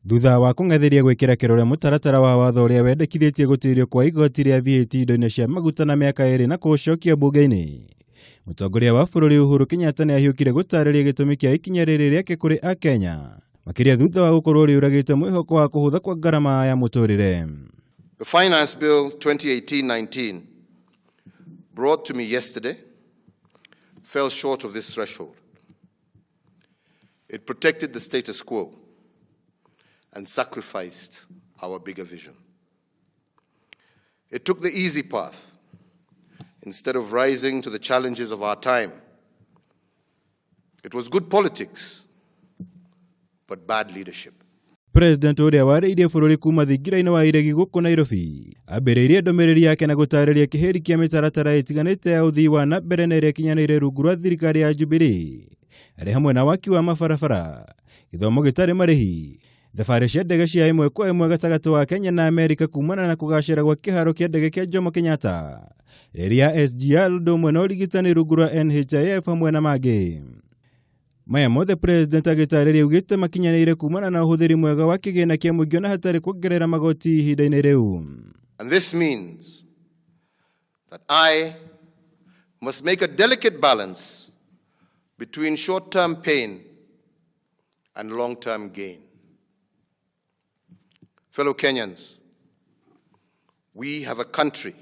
Thutha wa kũng'etheria gwĩkĩra kĩrore mũtaratara wa watho ũrĩa wendekithĩtie gũtuĩrio kwa igoti rĩa VAT indo-inĩ cia maguta na mĩaka ĩrĩ na kũũcokia mbunge-inĩ, mũtongoria wa bũrũri Uhuru Kenyatta nĩ ahiũkire gũtarĩria gĩtũmi kĩa ikinya rĩrĩ rĩake kũrĩ Akenya, makĩria thutha wa gũkorwo rĩũragĩte mwĩhoko wa kũhũtha kwa ngarama ya mũtũrĩre. The Finance Bill 2018-19 brought to me yesterday fell short of this threshold. It protected the status quo and sacrificed our bigger vision. It took the easy path instead of rising to the challenges of our time. It was good politics, but bad leadership. President ũrĩa warĩirie bũrũri kuma thingira-inĩ wa iregi gũkũ Nairobi ambĩrĩirie ndũmĩrĩri yake na gũtarĩria kĩhĩri kĩa mĩtaratara ĩtiganĩte ya ũthii wa na mbere na ĩrĩa ĩkinyanĩire rungu rwa thirikari ya Jubilee, arĩ hamwe na waki wa mabarabara, gĩthomo gĩtarĩ marĩhi, thabarĩ cia ndege cia ĩmwe kwa ĩmwe gatagatĩ wa Kenya na Amerika kumana na kũgacĩra gwa kĩharo kĩa ndege kĩa Jomo Kenyatta, reri ya SGR ũndũ ũmwe na ũrigitani rungu rwa NHIF hamwe na mangĩ. Maya mothe President agĩtarĩria augĩte makinyanĩire kumana na ũhũthĩri mwega wa kĩgĩna kĩa mũingĩ ona hatarĩ kuongerera magoti ihinda-inĩ rĩu. And this means that I must make a delicate balance between short term pain and long term gain. Fellow Kenyans, we have a country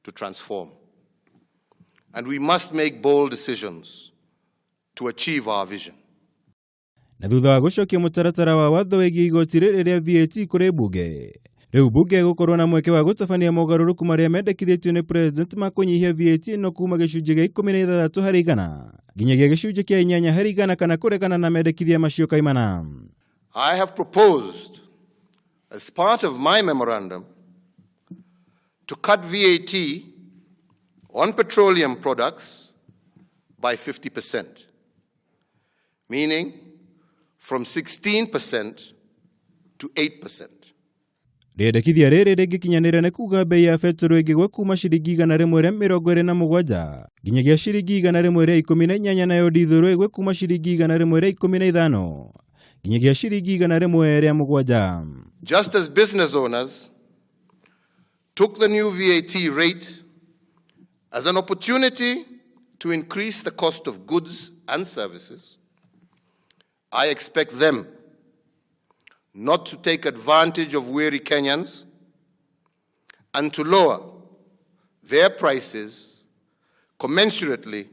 to transform, and we must make bold decisions to achieve our vision. Na thutha wa gũcokia mũtaratara wa watho wĩgiĩ igoti rĩrĩ rĩa VAT kũrĩ mbunge, rĩu mbunge ĩgũkorwo na mweke wa gũtabania mogarũrũku marĩa mendekithĩtio nĩ President ma kũnyihia VAT ĩno kuma gĩcunjĩ gĩa 16% nginyagia gĩcunjĩ kĩa 8% kana kũregana na mendekithia macio kaimana. I have proposed, as part of my memorandum, to cut VAT on petroleum products by 50%, meaning from 16% to 8%. Rĩendekithia rĩrĩ rĩngĩkinyanĩra nĩ kuga bei ya betũrũ ĩngĩgwa kuma ciringi 127 nginyagia ciringi 118, nayo ndithũrũ ĩgwe kuma ciringi 115 nginyagia ciringi 107. Just as business owners took the new VAT rate as an opportunity to increase the cost of goods and services, I expect them not to take advantage of weary Kenyans and to lower their prices commensurately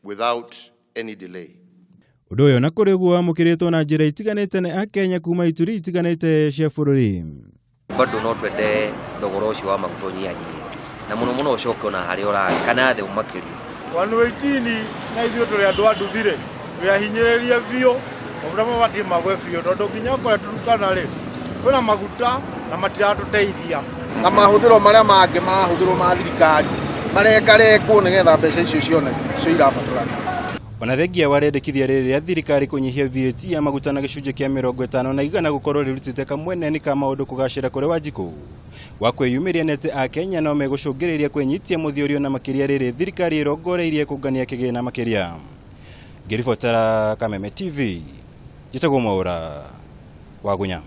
without any delay. Ũndũ ũyũ na kũrĩ ũguo wamũkĩrĩtwo na njĩra itiganĩte nĩ Akenya kuma ituri itiganĩte cia bũrũri. Bado no twende thogora ũcio wa maguta ũnyihanyihio na mũno mũno ũcoke ona harĩa ũrarĩ kana thĩ makĩria. 118 na ithuĩ tũrĩ andũ a nduthi-rĩ, twĩahinyĩrĩrie biũ, maguta mabatiĩ magwe biũ tondũ nginya kũrĩa Turkana rĩ, kwĩna maguta na matiratũteithia. Na mahũthĩro marĩa mangĩ marahũthĩrwo ma thirikari marekarekwo nĩgetha mbeca icio cioneke icio irabatarania. Ona thengia wa rĩendekithia rĩrĩ rĩa thirikari kũnyihia VAT ya maguta na gĩcunjĩ kĩa 50% gũkorwo rĩrutĩte kamweneni ka maũndũ kũgacĩra kũrĩ Wanjikũ wa kwĩyumĩria nĩ atĩ Akenya no megũcũngĩrĩria kwĩnyitia mũthiorio na makĩria rĩrĩ thirikari ĩrongoreirie kũngania kĩgĩna makĩria. Ngĩribotera Kameme TV, njĩtagwo Mwaũra Wagunya.